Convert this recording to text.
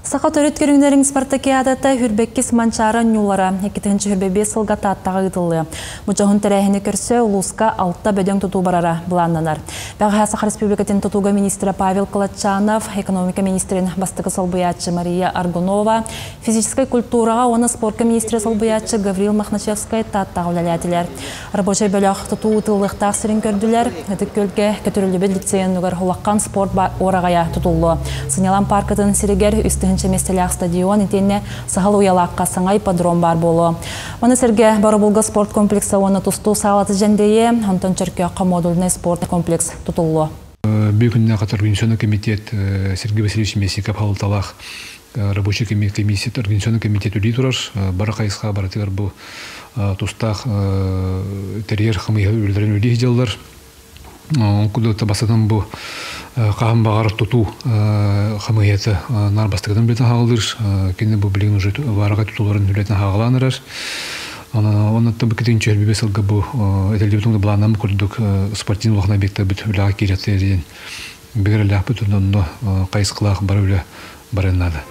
Саха төрүт көрүҥнэрин спартакиадата Хүрбэккис Манчаары оонньуулара 2025 сылга Тааттаҕа ыытыллыа. Бу дьоһун тэрээһини көрсө улууска алта бөдөҥ тутуу барара былааннанар. Бэҕэһээ Саха Республикатын тутууга министрэ Павел Кылатчанов, экономика министрин бастакы солбуйааччы Мария Аргунова, физическэй культураҕа уонна спортка министрэ солбуйааччы Гаврил Мохначевскай Тааттаҕа үлэлээтилэр. Рабочай бөлөх тутуу ыытыллыахтаах сирин көрдүлэр. Ытык Күөлгэ көтүрүллүбүт лицей оннугар улахан спорт уораҕайа тутуллуо. Сынньалаҥ пааркатын сиригэр 3000 миэстэлээх стадион итиэннэ Саһыл Уйалаахха саҥа ипподром баар буолуо. Маны сэргэ Боробулга спорт комплекса уонна тустуу саалата дьэндэйиэ, онтон Чөркөөххө модульнай спорт комплекс тутуллуо. Бүгүннээх организационный комитет Сергей Васильевич Месиков халыталаах рабочий комиссия, организационный комитет үлии турар. Бары хайысха барытыгар бу тустаах тэрийэр хамыйа үлэлэрин үлии дьаллар. Ол бастатан бу хаһан баҕар тутуу хамыйата наар бастакытын үлэтин хааллыр. Кини бу билигин уже баарга тутууларын үлэтин хаалаан эрэр. Онон бу китин чөлбүбэ сылга бу этэлдибит былааннан курдук спортивный улахан объекттар бүт үлэҕэ киирэттерин бигэрэлээхпит, онно хайысхалаах бары үлэ барыан наада.